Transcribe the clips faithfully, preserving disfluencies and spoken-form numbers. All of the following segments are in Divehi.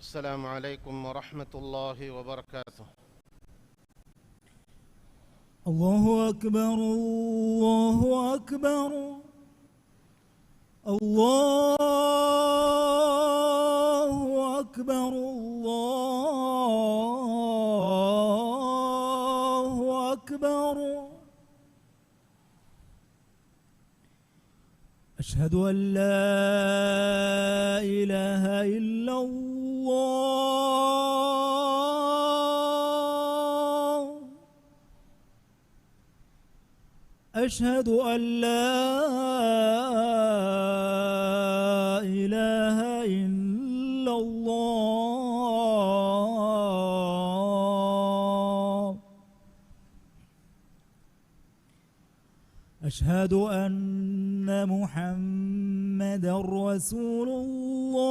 السلام عليكم ورحمة الله وبركاته. الله أكبر، الله أكبر، الله أكبر، الله أكبر. أشهد أن لا إله إلا الله. أشهد أن لا إله إلا الله. أشهد أن محمدا رسول الله.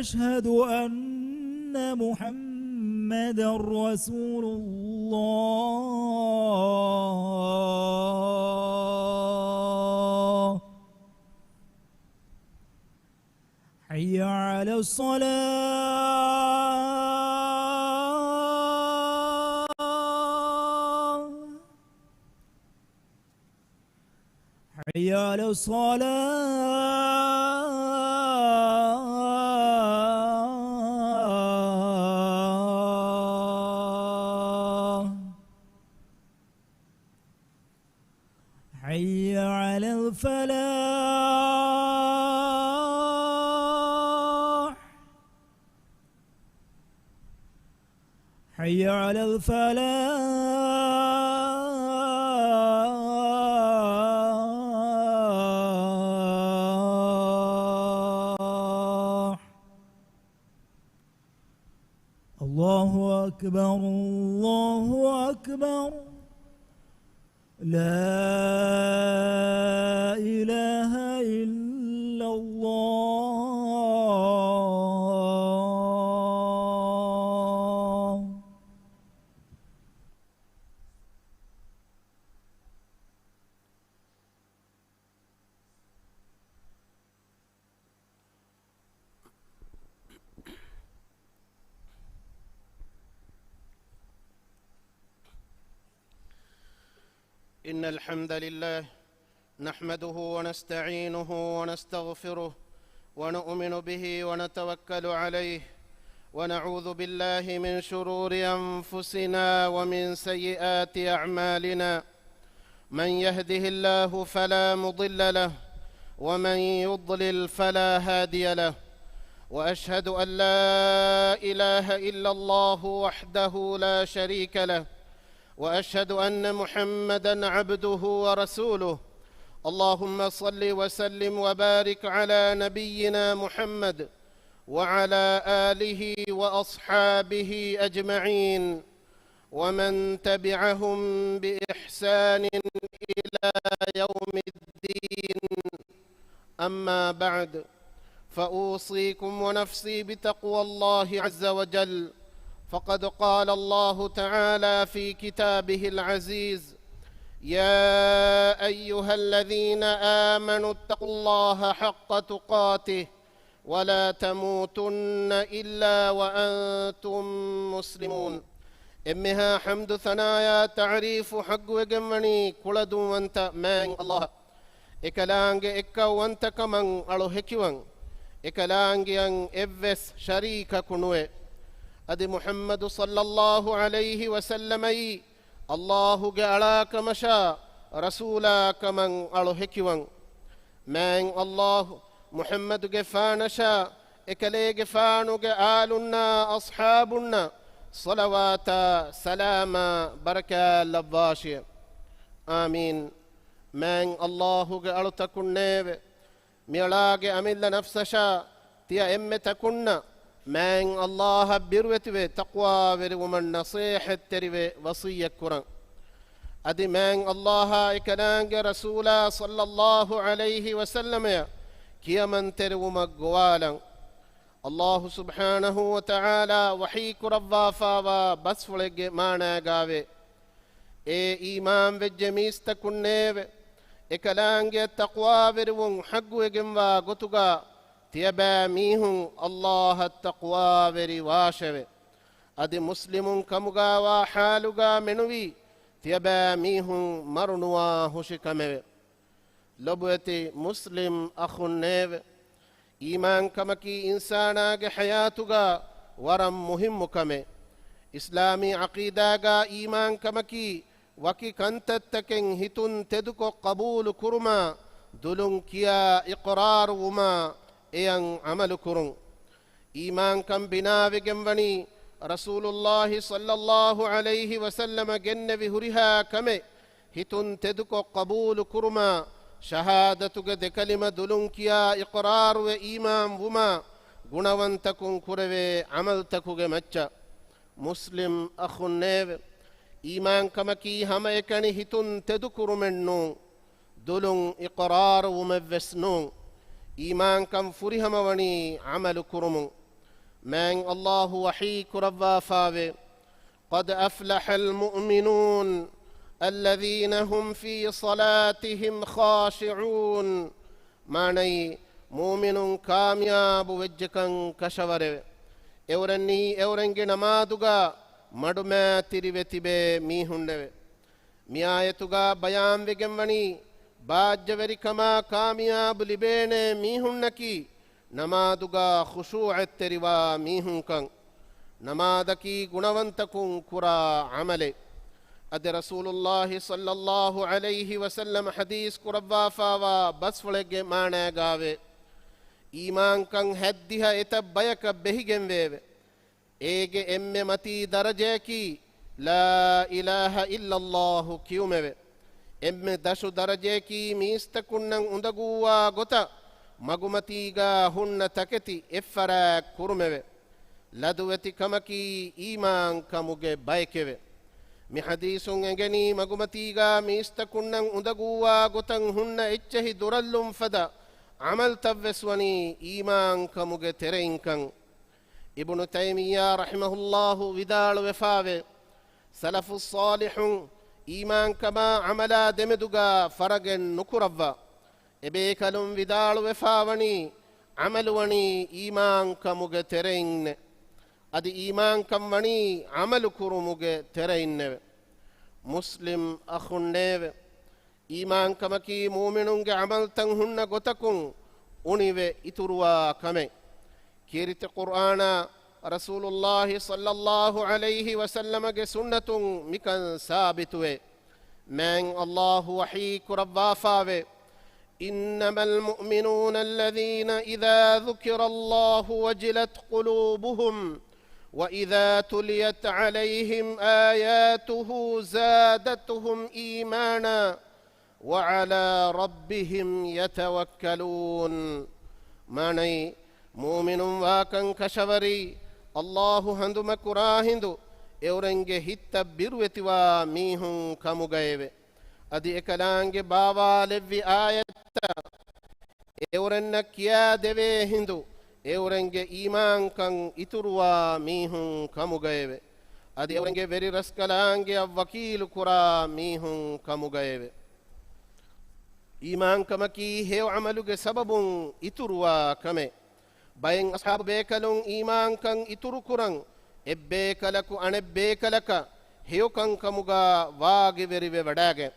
أشهد أن محمدا رسول الله. حي على الصلاة. حي على الصلاة. حي على الفلاح. حي على الفلاح. الله أكبر، الله أكبر. لا إله إلا الله. إن الحمد لله نحمده ونستعينه ونستغفره ونؤمن به ونتوكل عليه ونعوذ بالله من شرور أنفسنا ومن سيئات أعمالنا. من يهده الله فلا مضل له ومن يضلل فلا هادي له. وأشهد أن لا إله إلا الله وحده لا شريك له. وأشهد أن محمدا عبده ورسوله. اللهم صل وسلم وبارك على نبينا محمد وعلى آله وأصحابه أجمعين ومن تبعهم بإحسان إلى يوم الدين. أما بعد، فأوصيكم ونفسي بتقوى الله عز وجل، فقد قال الله تعالى في كتابه العزيز: يا أيها الذين آمنوا اتقوا الله حق تقاته ولا تموتن إلا وأنتم مسلمون. އެންމެހާ ޙަމްދު ޘަނާޔާ ތަޢުރީފު ޙައްޤުވެގެންވަނީ ކުޅަދުންވަންތަ މާތް ﷲ އަށް. އެކަލާނގެ އެއްކައުވަންތަކަމަށް އަޅު ހެކިވަން. އެކަލާނގެއަށް އެއްވެސް ޝަރީކަކު ނުވެ. އަދި މުޙައްމަދު ޞައްލައްލާހު ޢަލައިހި ވަސައްލަމައީ ﷲ ގެ އަޅާކަމަށާ ރަސޫލާކަމަށް އަޅު ހެކިވަން. މާތް ﷲ މުޙައްމަދުގެ ފާނަށާ، އެކަލޭގެފާނުގެ އާލުންނާ އަޞްޙާބުންނަށް ޞަލަވާތާ ސަލާމާ ބަރަކާތް ލައްވާށި. އާމީން. މާތް ﷲ ގެ އަޅުތަކުންނޭވެ! މިއަޅާގެ އަމިއްލަ ނަފްސަށާ ތިޔަ އެންމެ ތަކުންނަށް މާތް ﷲ އަށް ބިރުވެތިވެ ތަޤްވާވެރިވުމަށް ނަޞޭޙަތްތެރިވެ ވަޞިއްޔަތްކުރަން. އަދި މާތް ﷲ އާ އެކަލާނގެ ރަސޫލާ ޞައްލައްލާހު ޢަލައިހި ވަސައްލަމަޔަށް ކިޔަމަންތެރިވުމަށް ގޮވާލަން. ﷲ ސުބްޙާނަހޫ ވަތަޢާލާ ވަޙީކުރައްވާފާވާ ބަސްފުޅެއްގެ މާނާގާވޭ. އޭ އީމާންވެއްޖެ މީސްތަކުންނޭވެ! އެކަލާނގެއަށް ތަޤްވާވެރިވުން ޙައްޤުވެގެންވާ ގޮތުގަ ތިޔަބައިމީހުން ﷲ އަށް ތަޤްވާވެރިވާށެވެ. އަދި މުސްލިމުން ކަމުގަވާ ޙާލުގަ މެނުވީ ތިޔަބައިމީހުން މަރުނުވާ ހުށިކަމެވެ. ލޮބުވެތި މުސްލިމް އަޚުންނޭވެ! އީމާންކަމަކީ އިންސާނާގެ ޙަޔާތުގަ ވަރަށް މުހިއްމު ކަމެއް. އިސްލާމީ ޢަޤީދާގަ އީމާންކަމަކީ ވަކި ކަންތައްތަކެއް ހިތުން ތެދުކޮށް ޤަބޫލު ކުރުމާ، ދުލުން ކިޔާ އިޤްރާރު ވުމާ، އެޔަށް ޢަމަލު ކުރުން. އީމާންކަން ބިނާވެގެން ވަނީ ރަސޫލުﷲ ޞައްލަﷲ ޢަލައިހި ވަސައްލަމަ ގެންނެވި ހުރިހާ ކަމެއް ހިތުން ތެދުކޮށް ޤަބޫލު ކުރުމާ، ޝަހާދަތުގެ ދެކަލިމަ ދުލުން ކިޔާ އިޤްރާރުވެ އީމާން ވުމާ، ގުނަވަންތަކުން ކުރެވޭ ޢަމަލްތަކުގެ މައްޗަށް. މުސްލިމް އަޚުންނޭވެ! އީމާންކަމަކީ ހަމައެކަނި ހިތުން ތެދުކުރުމެއްނޫން، ދުލުން އިޤްރާރު ވުމެއްވެސް ނޫން. އީމާންކަން ފުރިހަމަވަނީ ޢަމަލު ކުރުމުން. މާތް ﷲ ވަޙީ ކުރައްވާފާވޭ، قد أفلح المؤمنون الذين هم في صلاتهم خاشعون. މާނައީ، މޫމިނުން ކާމިޔާބު ވެއްޖެކަން ކަށަވަރެވެ. އެއުރެންނީ އެއުރެންގެ ނަމާދުގަ މަޑުމައިތިރިވެ ތިބޭ މީހުންނެވެ. މި އާޔަތުގަ ބަޔާންވެގެންވަނީ، ބާއްޖަވެރިކަމާ ކާމިޔާބު ލިބޭނޭ މީހުންނަކީ، ނަމާދުގަ ޚުޝޫޢަތްތެރިވާ މީހުންކަން. ނަމާދަކީ ގުނަވަންތަކުން ކުރާ ޢަމަލެއް. އަދި ރަސޫލުﷲ ޞައްލަﷲ ޢަލައިހި ވަސައްލަމަ ޙަދީޘް ކުރައްވާފާވާ ބަސްފުޅެއްގެ މާނައިގާވޭ، އީމާންކަން ހައްދިހަ އެތައް ބަޔަކަށް ބެހިގެންވެއެވެ. އޭގެ އެންމެ މަތީ ދަރަޖަޔަކީ، لا إله إلا الله ކިޔުމެވެ. އެންމެ ދަށު ދަރަޖަޔަކީ މީސްތަކުންނަށް އުނދަގޫވާ ގޮތަށް މަގުމަތީގާ ހުންނަ ތަކެތި އެއްފަރާތް ކުރުމެވެ. ލަދުވެތި ކަމަކީ އީމާންކަމުގެ ބައެކެވެ. މި ޙަދީޘުން އެނގެނީ މަގުމަތީގާ މީސްތަކުންނަށް އުނދަގޫވާ ގޮތަށް ހުންނަ އެއްޗެހި ދުރަށްލުން ފަދަ ޢަމަލްތައްވެސް ވަނީ އީމާންކަމުގެ ތެރެއިންކަން. އިބްނު ތައިމިއްޔާ ރަޙިމަހުﷲ ވިދާޅުވެފާވޭ، ސަލަފުއްޞާލިޙުން އީމާންކަމާ ޢަމަލާ ދެމެދުގާ ފަރަގެއް ނުކުރައްވާ. އެބޭކަލުން ވިދާޅުވެފާވަނީ، ޢަމަލު ވަނީ އީމާންކަމުގެ ތެރެއިންނޭ. އަދި އީމާންކަން ވަނީ ޢަމަލު ކުރުމުގެ ތެރެއިންނެވެ. މުސްލިމް އަޚުންނޭވެ! އީމާންކަމަކީ މޫމިނުންގެ ޢަމަލްތައް ހުންނަ ގޮތަކުން އުނިވެ އިތުރުވާ ކަމެއް. ކީރިތި ޤުރްއާނާ ރަސޫލުﷲ ޞައްލަﷲ ޢަލައިހި ވަސައްލަމަގެ ސުންނަތުން މިކަން ސާބިތުވޭ. މާތް ﷲ ވަޙީ ކުރައްވާފާވޭ، إنما المؤمنون الذين إذا ذكر الله وجلت قلوبهم وإذا تليت عليهم آياته زادتهم إيمانا وعلى ربهم يتوكلون. މާނައީ، މޫމިނުން ވާކަން ކަށަވަރީ، ﷲ ހަނދުމަކުރާ ހިނދު އެއުރެންގެ ހިތްތައް ބިރުވެތިވާ މީހުން ކަމުގައެވެ. އަދި އެކަލާނގެ ބާވާލެއްވި އާޔަތްތައް އެއުރެންނަށް ކިޔާދެވޭ ހިނދު، އެއުރެންގެ އީމާންކަން އިތުރުވާ މީހުން ކަމުގައެވެ. އަދި އެއުރެންގެ ވެރިރަސްކަލާނގެއަށް ވަކީލުކުރާ މީހުން ކަމުގައެވެ. އީމާންކަމަކީ ހެޔޮ ޢަމަލުގެ ސަބަބުން އިތުރުވާ ކަމެއް. ބައެއް އަޞްޙާބު ބޭކަލުން އީމާންކަން އިތުރުކުރަން، އެއްބޭކަލަކު އަނެއްބޭކަލަކަށް ހެޔޮކަންކަމުގަ ވާގިވެރިވެވަޑައިގެން.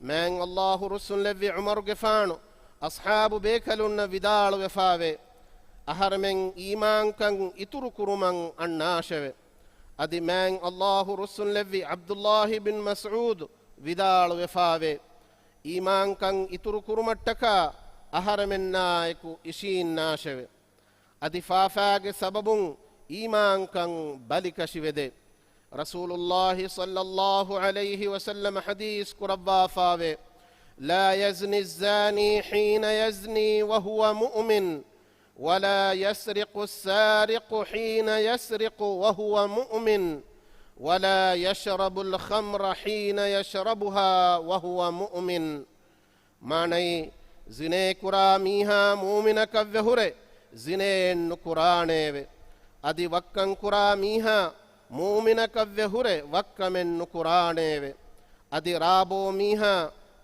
މާތް ﷲ ރުއްސުންލެއްވި ޢުމަރުގެފާނު އަޞްޙާބު ބޭކަލުންނަށް ވިދާޅުވެފާވޭ، އަހަރެމެން އީމާންކަން އިތުރުކުރުމަށް އަންނާށެވެ. އަދި މާތް ﷲ ރުއްސުންލެއްވި ޢަބްދުﷲ ބިން މަސްޢޫދު ވިދާޅުވެފާވޭ، އީމާންކަން އިތުރުކުރުމަށްޓަކާ އަހަރެމެންނާއެކު އިށީންނާށެވެ. އަދި ފާފާގެ ސަބަބުން އީމާންކަން ބަލިކަށިވެދޭ. ރަސޫލުﷲ ޞައްލަﷲ ޢަލައިހި ވަސައްލަމަ ޙަދީޘް ކުރައްވާފާވޭ، لا يزني الزاني حين يزني وهو مؤمن، ولا يسرق السارق حين يسرق وهو مؤمن، ولا يشرب الخمر حين يشربها وهو مؤمن. މާނައީ، ޒިނޭކުރާ މީހާ މޫމިނަކަށްވެ ހުރެ ޒިނޭއެއް ނުކުރާނެއެވެ. އަދި ވައްކަންކުރާ މީހާ މޫމިނަކަށްވެ ހުރެ ވައްކަމެއް ނުކުރާނެއެވެ. އަދި ރާބޯ މީހާ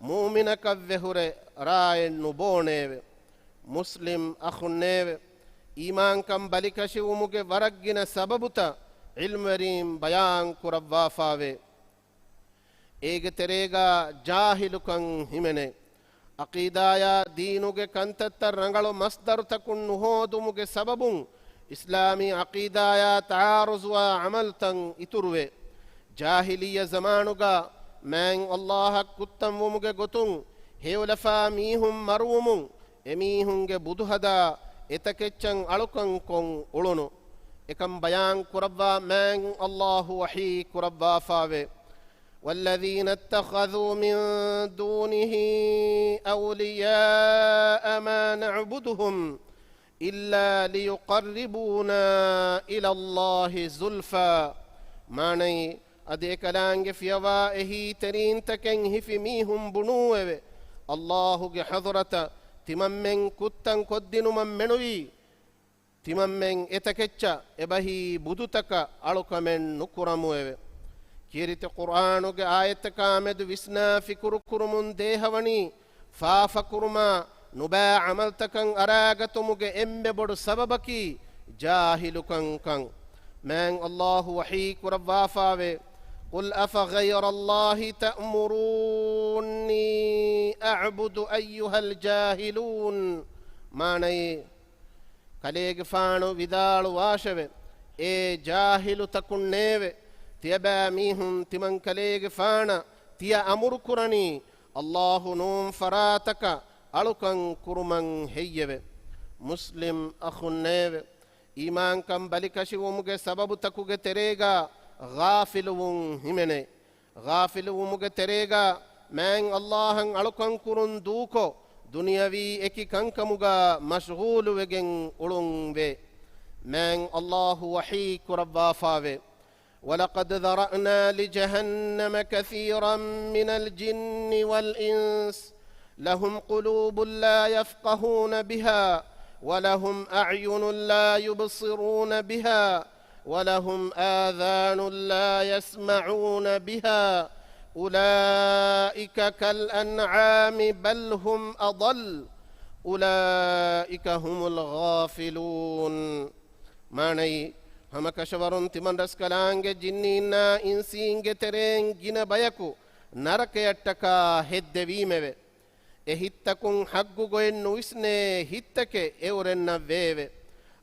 މޫމިނަކަށްވެ ހުރެ ރާއެއް ނުބޯނޭވެ. މުސްލިމް އަޚުންނޭވެ! އީމާންކަން ބަލިކަށިވުމުގެ ވަރަށްގިނަ ސަބަބުތައް ޢިލްމުވެރީން ބަޔާން ކުރައްވާފާވޭ. އޭގެ ތެރޭގަ ޖާހިލުކަން ހިމެނޭ. ޢަޤީދާޔާ ދީނުގެ ކަންތައްތައް ރަނގަޅު މަޞްދަރުތަކުން ނުހޯދުމުގެ ސަބަބުން އިސްލާމީ ޢަޤީދާޔާ ތަޢާރުޟުވާ ޢަމަލުތައް އިތުރުވޭ. ޖާހިލިއްޔަ ޒަމާނުގަ މާތް ﷲ އަށް ކުއްތަންވުމުގެ ގޮތުން ހެޔޮލަފާ މީހުން މަރުވުމުން އެމީހުންގެ ބުދު ހަދާ އެތަކެއްޗަށް އަޅުކަން ކޮށް އުޅުނު. އެކަން ބަޔާން ކުރައްވާ މާތް ﷲ ވަޙީ ކުރައްވާފާވޭ. والذين اتخذوا من دونه أولياء ما نعبدهم إلا ليقربونا إلى الله زلفى. މާނައީ، އަދި އެކަލާނގެ ފިޔަވާ އެހީތެރީންތަކެއް ހިފި މީހުން ބުނޫއެވެ. ﷲ ގެ ޙަޟްރަތަށް ތިމަންމެން ކުއްތަން ކޮށްދިނުމަށް މެނުވީ. ތިމަންމެން އެތަކެއްޗަށް އެބަހީ ބުދުތަކަށް އަޅުކަމެއް ނުކުރަމުއެވެ. ކީރިތި ޤުރްއާނުގެ އާޔަތްތަކާމެދު ވިސްނާ ފިކުރު ކުރުމުން ދޭހަވަނީ، ފާފަކުރުމާ ނުބައި ޢަމަލުތަކަށް އަރާގަތުމުގެ އެންމެ ބޮޑު ސަބަބަކީ ޖާހިލުކަންކަން. މާތް ﷲ ވަޙީ ކުރައްވާފާވޭ، قل أفغير الله تأمروني أعبد أيها الجاهلون. މާނައީ، ކަލޭގެފާނު ވިދާޅުވާށެވެ، އޭ ޖާހިލުތަކުންނޭވެ! ތިޔަބައިމީހުން ތިމަންކަލޭގެފާނަށް ތިޔަ އަމުރުކުރަނީ ﷲ ނޫން ފަރާތަކަށް އަޅުކަން ކުރުމަށް ހެއްޔެވެ؟ މުސްލިމް އަޚުންނޭވެ! އީމާންކަން ބަލިކަށިވުމުގެ ސަބަބުތަކުގެ ތެރޭގަ ޣާފިލުވުން ހިމެނޭ. ޣާފިލުވުމުގެ ތެރޭގަ މާތް ﷲ އަށް އަޅުކަން ކުރުން ދޫކޮށް، ދުނިޔަވީ އެކި ކަންކަމުގަ މަޝްޣޫލުވެގެން އުޅުންވޭ. މާތް ﷲ ވަޙީ ކުރައްވާފާވޭ. ولقد ذرأنا لجهنم كثيرا من الجن والإنس لهم قلوب لا يفقهون بها ولهم أعين لا يبصرون بها ولهم آذان لا يسمعون بها أولئك كالأنعام بل هم أضل أولئك هم الغافلون. މާނައީ، ހަމަކަށަވަރުން ތިމަން ރަސްކަލާނގެ ޖިންނީންނާ އިންސީންގެ ތެރެއިން ގިނަ ބަޔަކު ނަރަކަޔަށްޓަކާ ހެއްދެވީމެވެ. އެ ހިތްތަކުން ޙައްޤު ގޮތް ނުވިސްނޭ ހިތްތަކެއް އެއުރެންނަށް ވެއެވެ.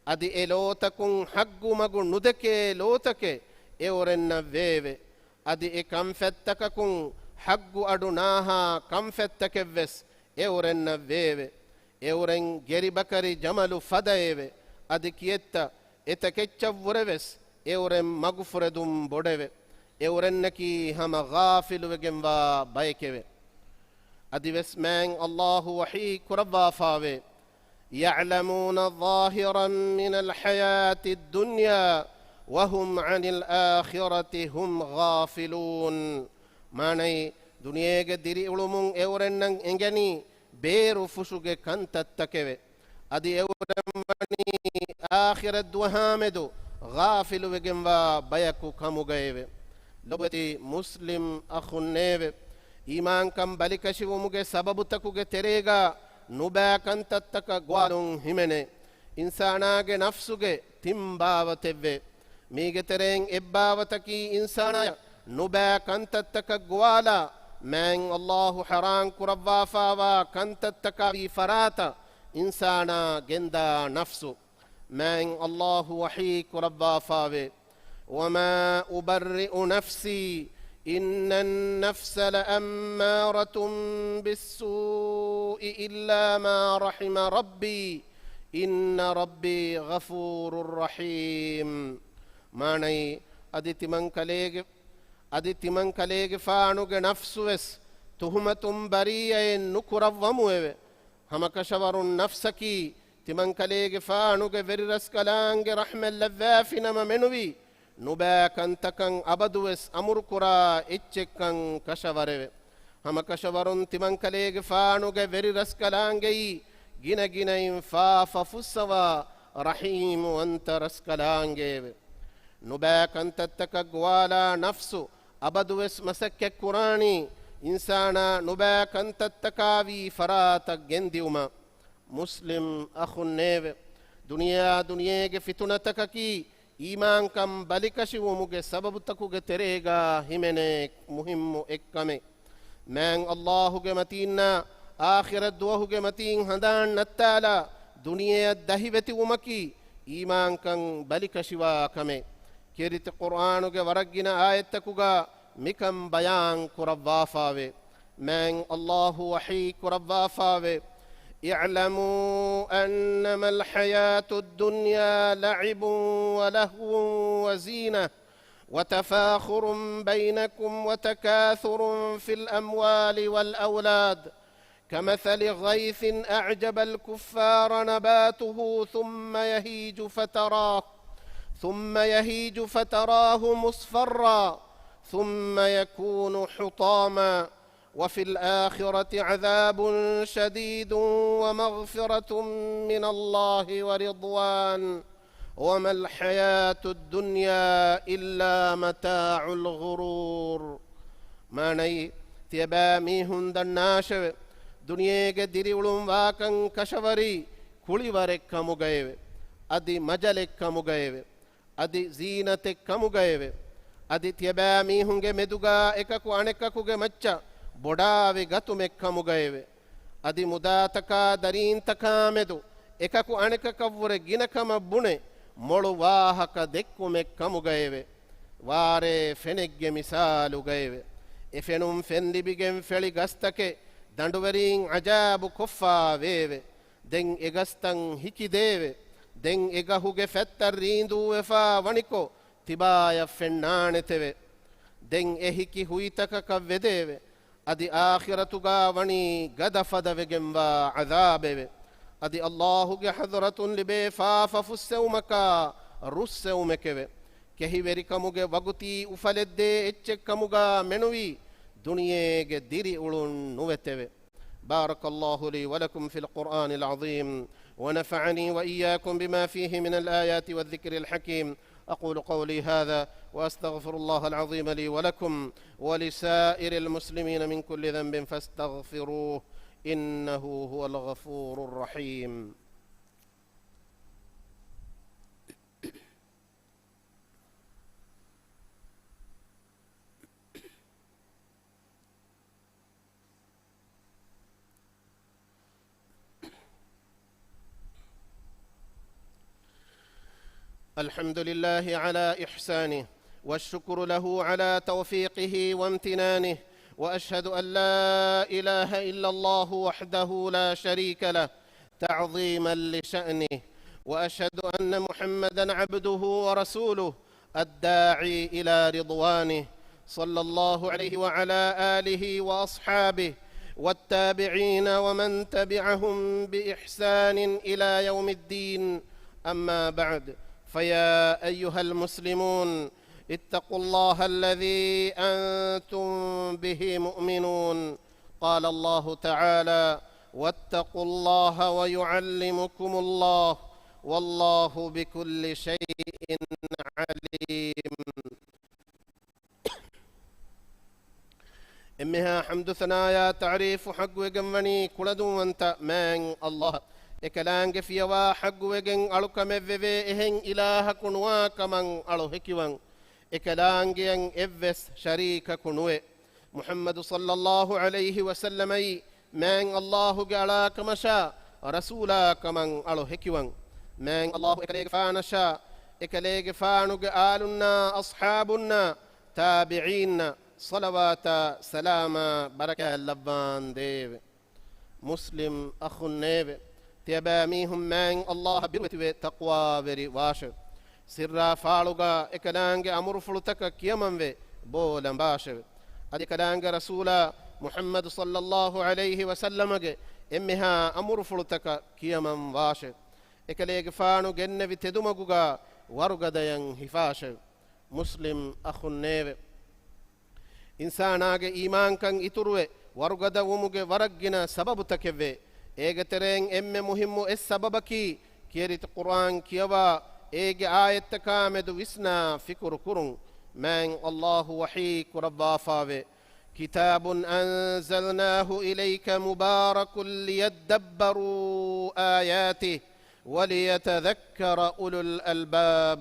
އަދި އެ ލޯތަކުން ޙައްޤު މަގު ނުދެކޭ ލޯތަކެއް އެއުރެންނަށް ވެއެވެ. އަދި އެ ކަންފަތްތަކަކުން ޙައްޤު އަޑު ނާހާ ކަންފަތްތަކެއްވެސް އެއުރެންނަށް ވެއެވެ. އެއުރެން ގެރިބަކަރި ޖަމަލު ފަދައެވެ. އަދި ކިއެއްތަ އެތަކެއްޗަށްވުރެވެސް އެއުރެން މަގުފުރެދުން ބޮޑެވެ. އެއުރެންނަކީ ހަމަ ޣާފިލުވެގެންވާ ބައެކެވެ. އަދިވެސް މާތް ﷲ ވަޙީ ކުރައްވާފާވޭ. يعلمون ظاهرا من الحياة الدنيا وهم عن الآخرة هم غافلون. މާނައީ، ދުނިޔޭގެ ދިރިއުޅުމުން އެއުރެންނަށް އެނގެނީ ބޭރު ފުށުގެ ކަންތައްތަކެވެ. އަދި އެއުރެން ވަނީ އާޚިރަތް ދުވަހާމެދު ޣާފިލުވެގެންވާ ބަޔަކު ކަމުގައެވެ. ލޮބުވެތި މުސްލިމް އަޚުންނޭވެ! އީމާންކަން ބަލިކަށިވުމުގެ ސަބަބުތަކުގެ ތެރޭގަ ނުބައި ކަންތައްތަކަށް ގޮވާލުން ހިމެނޭ. އިންސާނާގެ ނަފްސުގެ ތިން ބާވަތެއްވޭ. މީގެ ތެރެއިން އެއްބާވަތަކީ އިންސާނާޔަށް ނުބައި ކަންތައްތަކަށް ގޮވާލާ، މާތް ﷲ ޙަރާން ކުރައްވާފާވާ ކަންތައްތަކާ ވީ ފަރާތަށް އިންސާނާ ގެންދާ ނަފްސު. މާތް ﷲ ވަޙީ ކުރައްވާފާވޭ. وما أبرئ نفسي إن النفس لأمارة بالسوء إلا ما رحم ربي إن ربي غفور رحيم. މާނައީ، އަދި ތިމަންކަލޭގެ، އަދި ތިމަންކަލޭގެފާނުގެ ނަފްސުވެސް ތުހުމަތުން ބަރީއައެއް ނުކުރައްވަމުއެވެ. ހަމަކަށަވަރުން ނަފްސަކީ ތިމަންކަލޭގެފާނުގެ ވެރިރަސްކަލާނގެ ރަޙްމަތް ލައްވާފިނަމަ މެނުވީ، ނުބައި ކަންތަކަށް އަބަދުވެސް އަމުރުކުރާ އެއްޗެއްކަން ކަށަވަރެވެ. ހަމަކަށަވަރުން ތިމަންކަލޭގެފާނުގެ ވެރިރަސްކަލާނގެއީ ގިނަގިނައިން ފާފަ ފުއްސަވާ ރަޙީމުވަންތަ ރަސްކަލާނގެއެވެ. ނުބައި ކަންތައްތަކަށް ގޮވާލާ ނަފްސު އަބަދުވެސް މަސައްކަތްކުރާނީ އިންސާނާ ނުބައި ކަންތައްތަކާވީ ފަރާތަށް ގެންދިއުމަށް. މުސްލިމް އަޚުންނޭވެ! ދުނިޔެއާ ދުނިޔޭގެ ފިތުނަތަކަކީ އީމާންކަން ބަލިކަށިވުމުގެ ސަބަބުތަކުގެ ތެރޭގާ ހިމެނޭ މުހިއްމު އެއްކަމެއް. މާތް އައްލާހުގެ މަތީންނާ އާޚިރަތް ދުވަހުގެ މަތީން ހަނދާން ނައްތާލާ ދުނިޔެއަށް ދަހިވެތިވުމަކީ އީމާންކަން ބަލިކަށިވާ ކަމެއް. ކީރިތި ޤުރްއާނުގެ ވަރަށް ގިނަ އާޔަތްތަކުގާ މިކަން ބަޔާން ކުރައްވާފާވޭ. މާތް އައްލާހު ވަޙީ ކުރައްވާފާވޭ، اعلموا أنما الحياة الدنيا لعب ولهو وزينة وتفاخر بينكم وتكاثر في الأموال والأولاد كمثل غيث أعجب الكفار نباته ثم يهيج فتراه، ثم يهيج فتراه مصفرا، ثم يكون حطاما، وفي الآخرة عذاب شديد ومغفرة من الله ورضوان، وما الحياة الدنيا إلا متاع الغرور. މާނައީ، ތިޔަބައިމީހުން ދަންނާށެވެ! ދުނިޔޭގެ ދިރިއުޅުން ވާކަން ކަށަވަރީ ކުޅިވަރެއް ކަމުގައެވެ. އަދި މަޖަލެއް ކަމުގައެވެ. އަދި ޒީނަތެއް ކަމުގައެވެ. އަދި ތިޔަބައިމީހުންގެ މެދުގާ އެކަކު އަނެކަކުގެ މައްޗަށް ބޮޑާވި ގަތުމެއް ކަމުގައެވެ. އަދި މުދާތަކާ ދަރީންތަކާމެދު އެކަކު އަނެކަކަށްވުރެ ގިނަކަމަށް ބުނެ މޮޅު ވާހަކަ ދެއްކުމެއް ކަމުގައެވެ. ވާރޭ ފެނެއްގެ މިސާލުގައެވެ. އެ ފެނުން ފެންލިބިގެން ފެޅި ގަސްތަކެއް ދަނޑުވެރީން އަޖާބު ކޮށްފާވެއެވެ. ދެން އެ ގަސްތައް ހިކިދޭވެ. ދެން އެ ގަހުގެ ފަތްތައް ރީނދޫވެފާ ވަނިކޮށް، ތިބާޔަށް ފެންނާނެތެވެ. ދެން އެ ހިކި ހުއިތަކަކަށް ވެދެއެވެ. އަދި އާޚިރަތުގާ ވަނީ ގަދަފަދަވެގެންވާ ޢަޛާބެވެ. އަދި އައްލާހުގެ ޙަޟްރަތުން ލިބޭ ފާފަ ފުއްސެވުމަކާ ރުއްސެވުމެކެވެ. ކެހިވެރިކަމުގެ ވަގުތީ އުފަލެއްދޭ އެއްޗެއްކަމުގާ މެނުވީ ދުނިޔޭގެ ދިރިއުޅުން ނުވެތެވެ. بارك الله لي ولكم في القرآن العظيم، ونفعني وإياكم بما فيه من الآيات والذكر الحكيم. أقول قولي هذا وأستغفر الله العظيم لي ولكم ولسائر المسلمين من كل ذنب فاستغفروه إنه هو الغفور الرحيم. الحمد لله على إحسانه، والشكر له على توفيقه وامتنانه، وأشهد أن لا إله إلا الله وحده لا شريك له تعظيما لشأنه، وأشهد أن محمدا عبده ورسوله الداعي إلى رضوانه، صلى الله عليه وعلى آله وأصحابه والتابعين ومن تبعهم بإحسان إلى يوم الدين. أما بعد، فيا أيها المسلمون، اتقوا الله الذي أنتم به مؤمنون. قال الله تعالى: واتقوا الله ويعلمكم الله والله بكل شيء عليم. އެންމެހާ ޙަމްދު ސަނާޔާ ތަޢުރީފު ޙައްޤުވެގެންވަނީ ކުޅަދުންވަންތަ މާތް އައްލާހަށް. އެކަލާނގެ ފިޔަވާ ޙައްޤުވެގެން އަޅުކަމެއްވެވޭ އެހެން އިލާހަކު ނުވާ ކަމަށް އަޅު ހެކިވަން. އެކަލާނގެއަށް އެއްވެސް ޝަރީކަކު ނުވެ. މުޙައްމަދު ޞައްލައްލާހު ޢަލައިހި ވަސައްލަމައީ މާތް އައްލާހުގެ އަޅާކަމަށާ ރަސޫލާކަމަށް އަޅު ހެކިވަން. މާތް އައްލާހު އެކަލޭގެފާނަށާ އެކަލޭގެފާނުގެ އާލުންނާ އަޞްޙާބުންނާ ތާބިޢީންނަށް ޞަލަވާތާ ސަލާމާ ބަރަކާތް ލައްވާނދޭވެ. މުސްލިމް އަޚުންނޭވެ! ތިޔަބައިމީހުން މާތް އައްލާހަށް ބިރުވެތިވެ ތަޤްވާވެރި ވާށެވެ. ސިއްރާ ފާޅުގާ އެކަލާނގެ އަމުރުފުޅުތަކަށް ކިޔަމަންވެ ބޯ ލަނބާށެވެ. އަދި އެކަލާނގެ ރަސޫލާ މުޙައްމަދު ޞައްލައްލާހު ޢަލައިހި ވަސައްލަމަގެ އެންމެހާ އަމުރުފުޅުތަކަށް ކިޔަމަން ވާށެވެ. އެކަލޭގެފާނު ގެންނެވި ތެދުމަގުގާ ވަރުގަދަޔަށް ހިފާށެވެ. މުސްލިމް އަޚުންނޭވެ! އިންސާނާގެ އީމާންކަން އިތުރުވެ ވަރުގަދަވުމުގެ ވަރަށް ގިނަ ސަބަބުތަކެއްވޭ. އޭގެ ތެރެއިން އެންމެ މުހިއްމު އެއް ސަބަބަކީ، ކިޔެރިތި ޤުރްއާން ކިޔަވާ، އޭގެ އާޔަތްތަކާމެދު ވިސްނާ ފިކުރު ކުރުން. މާތް އައްލާހު ވަޙީ ކުރައްވާފާވޭ. كتاب أنزلناه إليك مبارك ليدبروا آياته وليتذكر أولو الألباب.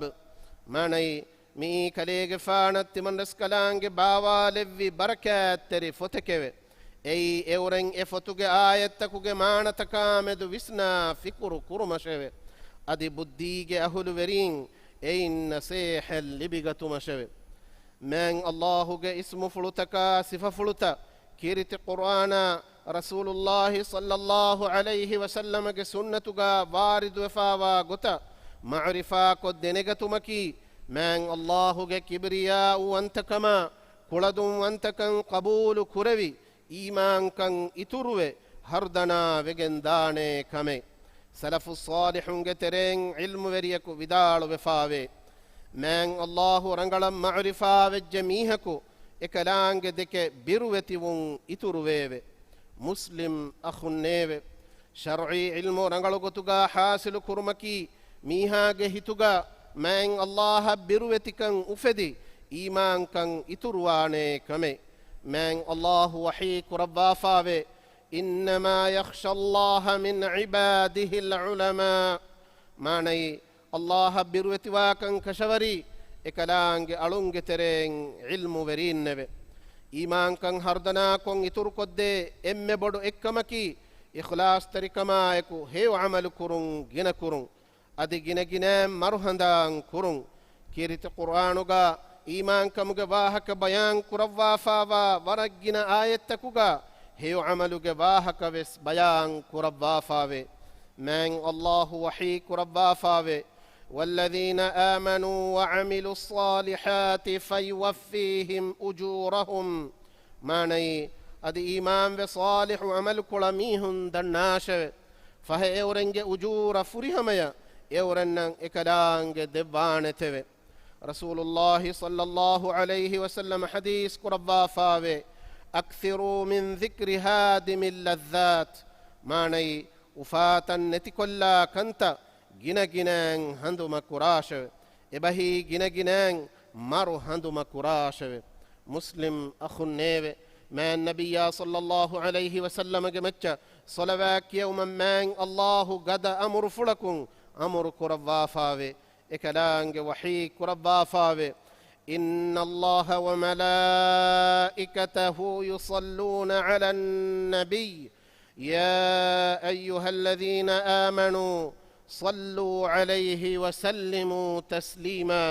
މާނައީ، މިއީ ކަލޭގެފާނަށް ތިމަންރަސްކަލާނގެ ބާވާލެއްވި ބަރަކާތްތެރި ފޮތެކެވެ. އެއީ އެއުރެން އެ ފޮތުގެ އާޔަތްތަކުގެ މާނަތަކާ މެދު ވިސްނާ ފިކުރު ކުރުމަށެވެ. އަދި ބުއްދީގެ އަހުލުވެރީން އެއިން ނަސޭހަތް ލިބިގަތުމަށެވެ. މާތް ﷲ ގެ އިސްމުފުޅުތަކާ ސިފަފުޅުތައް ކީރިތި ޤުރްއާނާ، ރަސޫލުﷲ ޞައްލަﷲ ޢަލައިހި ވަސައްލަމަގެ ސުންނަތުގާ ވާރިދުވެފާވާ ގޮތަށް މަޢުރިފާކޮށް ދެނެގަތުމަކީ، މާތް ﷲ ގެ ކިބްރިޔާއުވަންތަކަމާ، ކުޅަދުންވަންތަކަން ޤަބޫލު ކުރެވި، އީމާންކަން އިތުރުވެ، ހަރުދަނާ ވެގެން ދާނޭ ކަމެއް. ސަލަފުއް ޞާލިޙުންގެ ތެރެއިން ޢިލްމުވެރިޔަކު ވިދާޅުވެފާވޭ، މާތް ﷲ ރަނގަޅަށް މަޢުރިފާ ވެއްޖެ މީހަކު އެކަލާނގެ ދެކެ ބިރުވެތިވުން އިތުރުވެއެވެ. މުސްލިމް އަޚުންނޭވެ! ޝަރްޢީ ޢިލްމު ރަނގަޅު ގޮތުގާ ޙާޞިލު ކުރުމަކީ، މީހާގެ ހިތުގާ މާތް ﷲ އަށް ބިރުވެތިކަން އުފެދި، އީމާންކަން އިތުރުވާނޭ ކަމެއް. މާތް ﷲ ވަޙީ ކުރައްވާފާވޭ، إنما يخشى الله من عباده العلماء. މާނައީ، ﷲ އަށް ބިރުވެތިވާކަން ކަށަވަރީ އެކަލާނގެ އަޅުންގެ ތެރެއިން ޢިލްމުވެރީންނެވެ. އީމާންކަން ހަރުދަނާކޮށް އިތުރުކޮށްދޭ އެންމެ ބޮޑު އެއްކަމަކީ، އިޚްލާޞްތެރިކަމާއެކު ހެޔޮ ޢަމަލު ކުރުން ގިނަކުރުން. އަދި ގިނަގިނައިން މަރުހަނދާން ކުރުން. ކީރިތި ޤުރްއާނުގާ އީމާންކަމުގެ ވާހަކަ ބަޔާން ކުރައްވާފާވާ ވަރަށް ގިނަ އާޔަތްތަކުގާ ހެޔޮ ޢަމަލުގެ ވާހަކަ ވެސް ބަޔާން ކުރައްވާފާވޭ. މާތް ﷲ ވަޙީ ކުރައްވާފާވޭ، والذين آمنوا وعملوا الصالحات فيوفيهم أجورهم. މާނައީ، އަދި އީމާންވެ ޞާލިޙު ޢަމަލުކުޅަ މީހުން ދަންނާށެވެ. ފަހެ އެއުރެންގެ އުޖޫރަ ފުރިހަމަޔަށް އެއުރެންނަށް އެކަލާނގެ ދެއްވާނެތެވެ. ރަސޫލުﷲ ޞައްލަﷲ ޢަލައިހި ވަސައްލަމަ ޙަދީޘް ކުރައްވާފާވޭ، أكثروا من ذكر هادم اللذات. މާނައީ، އުފާތައް ނެތިކޮށްލާ ކަންތައް ގިނަގިނައިން ހަނދުމަ ކުރާށެވެ. އެބަހީ ގިނަގިނައިން މަރު ހަނދުމަ ކުރާށެވެ. މުސްލިމް އަޚުންނޭވެ! މާތް ނަބިއްޔާ ޞައްލަﷲ ޢަލައިހި ވަސައްލަމަގެ މައްޗަށް ޞަލަވާތް ކިޔެވުމަށް މާތް ﷲ ގަދަ އަމުރުފުޅަކުން އަމުރު ކުރައްވާފާވޭ. އެކަލާނގެ ވަޙީ ކުރައްވާފާވޭ، إن الله وملائكته يصلون على النبي يا أيها الذين آمنوا صلوا عليه وسلموا تسليما.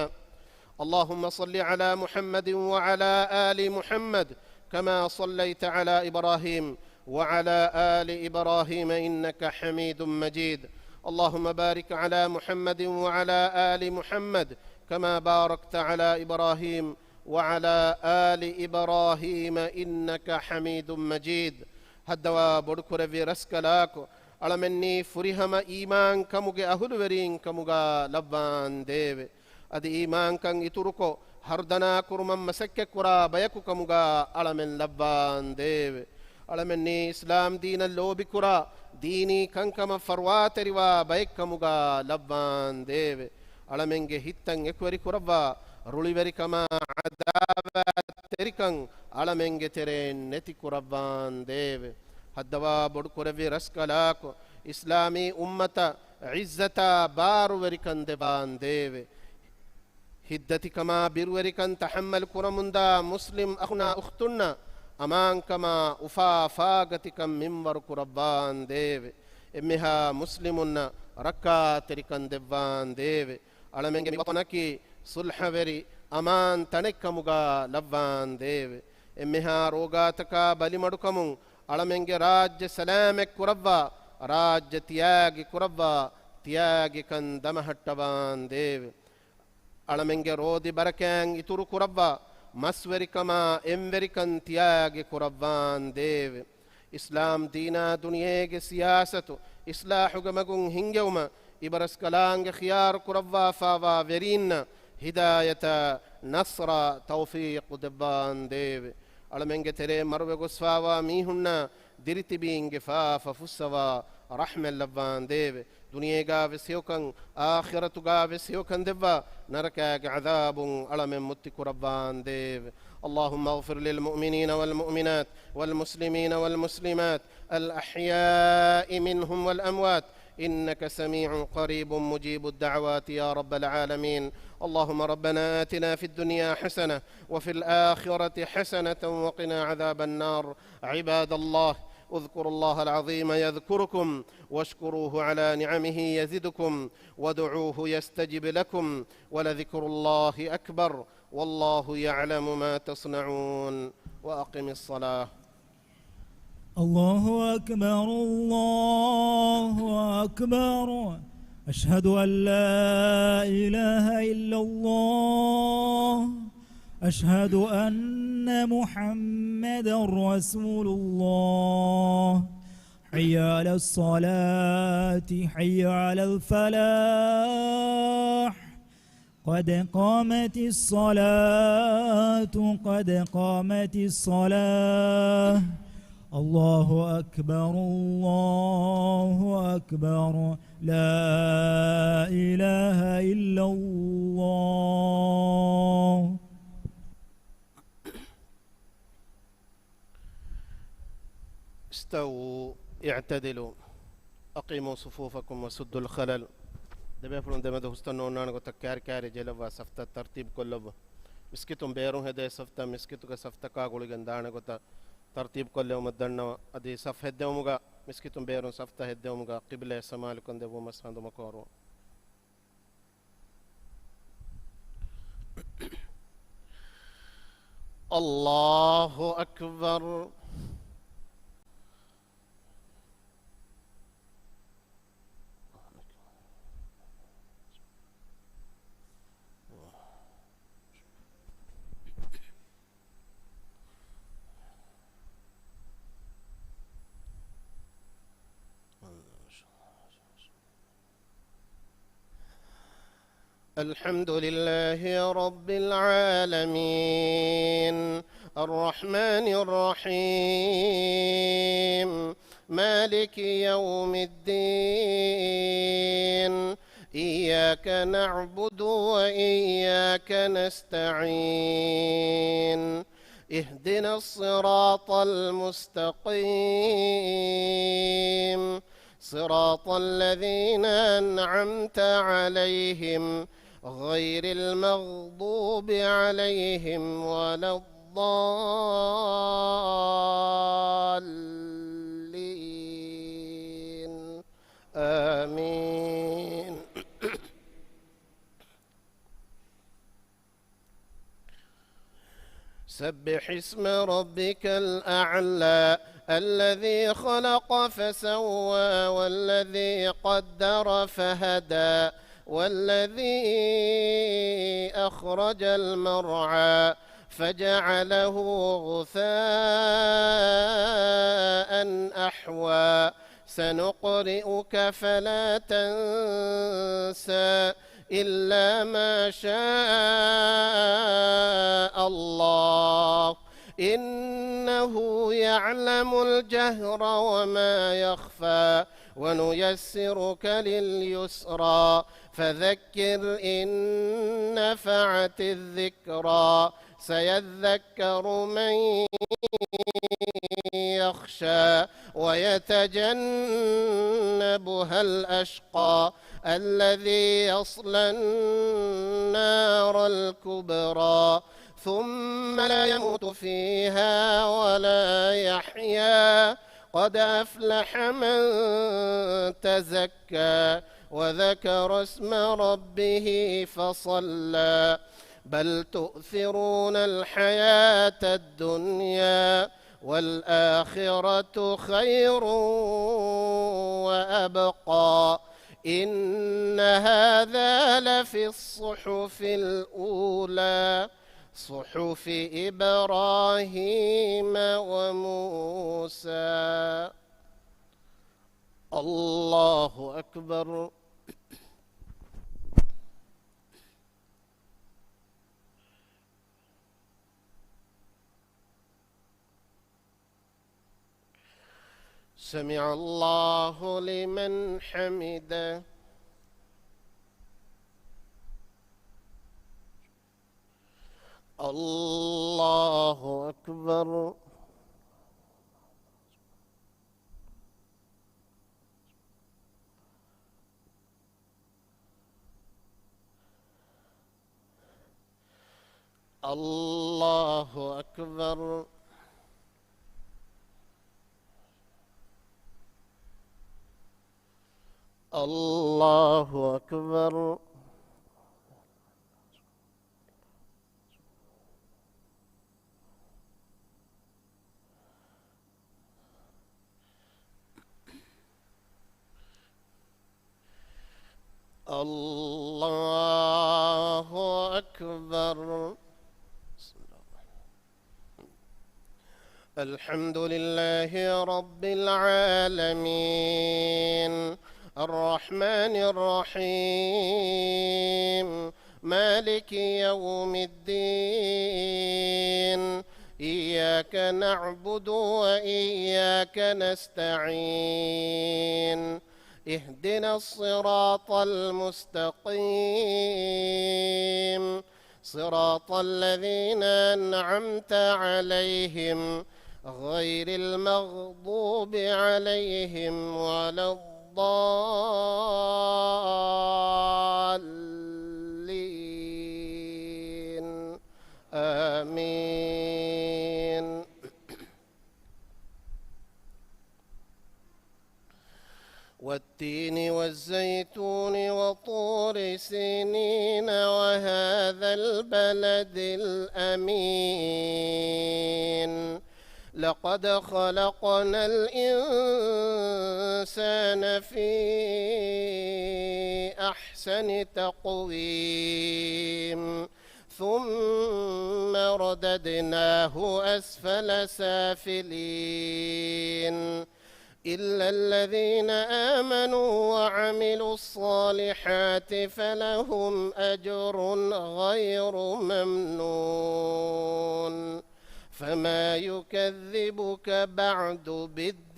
اللهم صل على محمد وعلى آل محمد كما صليت على إبراهيم وعلى آل إبراهيم إنك حميد مجيد. اللهم بارك على محمد وعلى آل محمد كما باركت على إبراهيم وعلى آل إبراهيم إنك حميد مجيد. ހައްދަވާ ބޮޑުކުރެއްވި ރަސްކަލާކޮ، އަޅަމެންނީ ފުރިހަމަ އީމާންކަމުގެ އަހުލުވެރީންކަމުގާ ލައްވާންދޭވެ. އަދި އީމާންކަން އިތުރުކޮށް، ހަރުދަނާކުރުމަށް މަސައްކަތްކުރާ ބަޔަކުކަމުގާ އަޅަމެން ލައްވާންދޭވެ. އަޅަމެންނީ އިސްލާމް ދީނަށް ލޯބިކުރާ، ދީނީ ކަންކަމަށް ފަރުވާތެރިވާ ބައެއްކަމުގާ ލައްވާންދޭވެ. އަޅަމެންގެ ހިތްތައް އެކުވެރިކުރައްވާ، ރުޅިވެރިކަމާ ޢަދާވާތްތެރިކަން އަޅަމެންގެ ތެރެއިން ނެތިކުރައްވާންދޭވެ. ހައްދަވާ ބޮޑުކުރެއްވި ރަސްކަލާކޮ، އިސްލާމީ އުއްމަތަށް ޢިއްޒަތާ ބާރުވެރިކަން ދެއްވާންދޭވެ. ހިތްދަތިކަމާ ބިރުވެރިކަން ތަޙައްމަލް ކުރަމުންދާ މުސްލިމް އަޚުންނާ އުޚްތުންނަށް އަމާންކަމާ އުފާ ފާގަތިކަން މިންވަރު ކުރައްވާންދޭވެ. އެންމެހާ މުސްލިމުންނަށް ރައްކާތެރިކަން ދެއްވާންދޭވެ. އަޅަމެންގެ މި ވަޠަނަކީ ޞުލްޙަވެރި އަމާން ތަނެއްކަމުގާ ލައްވާންދޭވެ. އެންމެހާ ރޯގާތަކާ ބަލިމަޑުކަމުން އަޅަމެންގެ ރާއްޖެ ސަލާމަތް ކުރައްވާ، ރާއްޖެ ތިޔާގި ކުރައްވާ، ތިޔާގިކަން ދަމަހައްޓަވާންދޭވެ. އަޅަމެންގެ ރޯދި ބަރަކާތް އިތުރު ކުރައްވާ، މަސްވެރިކަމާ އެންވެރިކަން ތިޔާގި ކުރައްވާންދޭވެ. އިސްލާމް ދީނާ ދުނިޔޭގެ ސިޔާސަތު އިޞްލާޙުގެ މަގުން ހިންގެވުމަށް އިބަރަސްކަލާނގެ ޚިޔާރު ކުރައްވާފާވާ ވެރީންނަށް ހިދާޔަތާ ނަޞްރާ ތައުފީޤު ދެއްވާންދޭވެ. އަޅަމެންގެ ތެރޭ މަރުވެގޮސްފާވާ މީހުންނާ ދިރިތިބީންގެ ފާފަ ފުއްސަވާ ރަޙްމަތް ލައްވާންދޭވެ. ދުނިޔޭގާވެސް ހެޔޮކަން، އާޚިރަތުގާވެސް ހެޔޮކަން ދެއްވާ، ނަރަކާގެ ޢަޛާބުން އަޅަމެން މުއްތި ކުރައްވާންދޭވެ. اللهم اغفر للمؤمنين والمؤمنات والمسلمين والمسلمات الأحياء منهم والأموات، إنك سميع قريب مجيب الدعوات يا رب العالمين. اللهم ربنا آتنا في الدنيا حسنة وفي الآخرة حسنة وقنا عذاب النار. عباد الله، اذكروا الله العظيم يذكركم، واشكروه على نعمه يزدكم، وادعوه يستجب لكم، ولذكر الله أكبر، والله يعلم ما تصنعون. وأقم الصلاة. الله أكبر، الله أكبر. أشهد أن لا إله إلا الله. أشهد أن محمدا رسول الله. حي على الصلاة، حي على الفلاح. قد قامت الصلاة، قد قامت الصلاة. الله أكبر، الله أكبر. لا إله إلا الله. استووا اعتدلوا أقيموا صفوفكم وسدوا الخلل. ދެބޭފުޅުން ދެމެދު ހުސްތަން ނޯންނާނެ ގޮތަށް ކާރި ކާރި ޖެހިލައްވާ ސަފްތައް ތަރްތީބު ކޮށްލައްވާ. މިސްކިތުން ބޭރުން ހެދޭ ސަފްތައް މިސްކިތުގެ ސަފްތަކާ ގުޅިގެން ދާނެ ގޮތަށް ތަރްތީބު ކޮށްލެވުމަށް ދަންނަވަން. އަދި ސަފް ހެއްދެވުމުގަ، މިސްކިތުން ބޭރުން ސަފްތައް ހެއްދެވުމުގަ ޤިބްލަޔަށް ސަމާލުކަން ދެއްވުމަށް ހަނދުމަކޮށް ހުރުން. الله أكبر. الحمد لله رب العالمين، الرحمن الرحيم، مالك يوم الدين، إياك نعبد وإياك نستعين، اهدنا الصراط المستقيم، صراط الذين أنعمت عليهم غير المغضوب عليهم ولا الضالين. آمين. سبح اسم ربك الأعلى، الذي خلق فسوى، والذي قدر فهدى، والذي أخرج المرعى، فجعله غثاء أحوى. سنقرئك فلا تنسى إلا ما شاء الله، إنه يعلم الجهر وما يخفى، ونيسرك لليسرى، فذكر إن نفعت الذكرى، سيذكر من يخشى ويتجنبها الأشقى الذي يصلى النار الكبرى ثم لا يموت فيها ولا يحيا، قد أفلح من تزكى وذكر اسم ربه فصلى، بل تؤثرون الحياة الدنيا والآخرة خير وأبقى، إن هذا لفي الصحف الأولى، صحف إبراهيم وموسى. الله أكبر. سمع الله لمن حمده. الله الله أكبر. الله أكبر. الله أكبر. الله أكبر. الحمد لله رب العالمين. الرحمن الرحيم. مالك يوم الدين. إياك نعبد وإياك نستعين. اهدنا الصراط المستقيم. صراط الذين أنعمت عليهم غير المغضوب عليهم ولا الضالين. آمين. والتين والزيتون وطور سينين وهذا البلد الأمين. لقد خلقنا الإنسان في أحسن تقويم. ثم رددناه أسفل سافلين. إلا الذين آمنوا وعملوا الصالحات فلهم أجر غير ممنون. فما يكذبك بعد بالدين.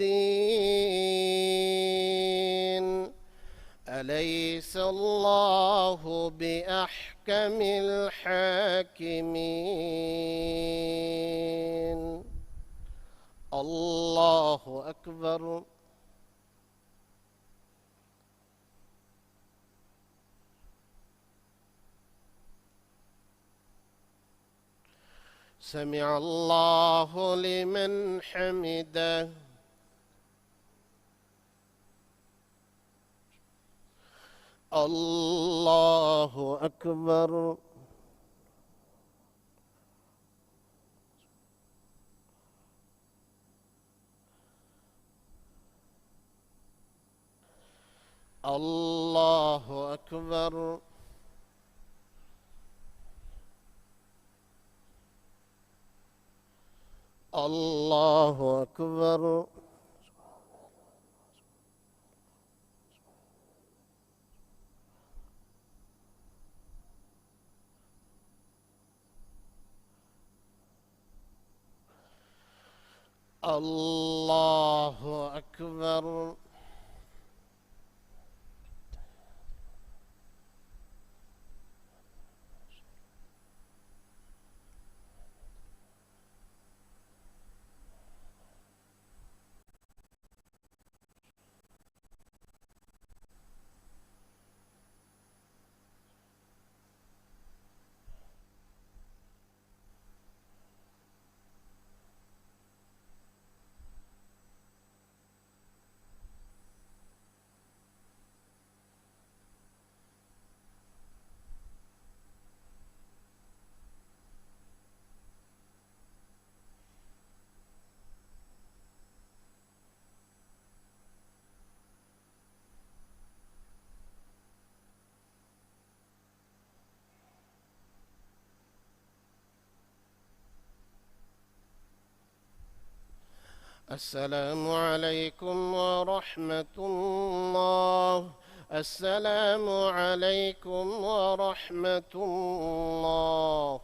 أليس الله بأحكم الحاكمين؟ الله أكبر. سمع الله لمن حمده. الله أكبر. الله أكبر. الله أكبر. الله أكبر. السلام عليكم ورحمة الله. السلام عليكم ورحمة الله.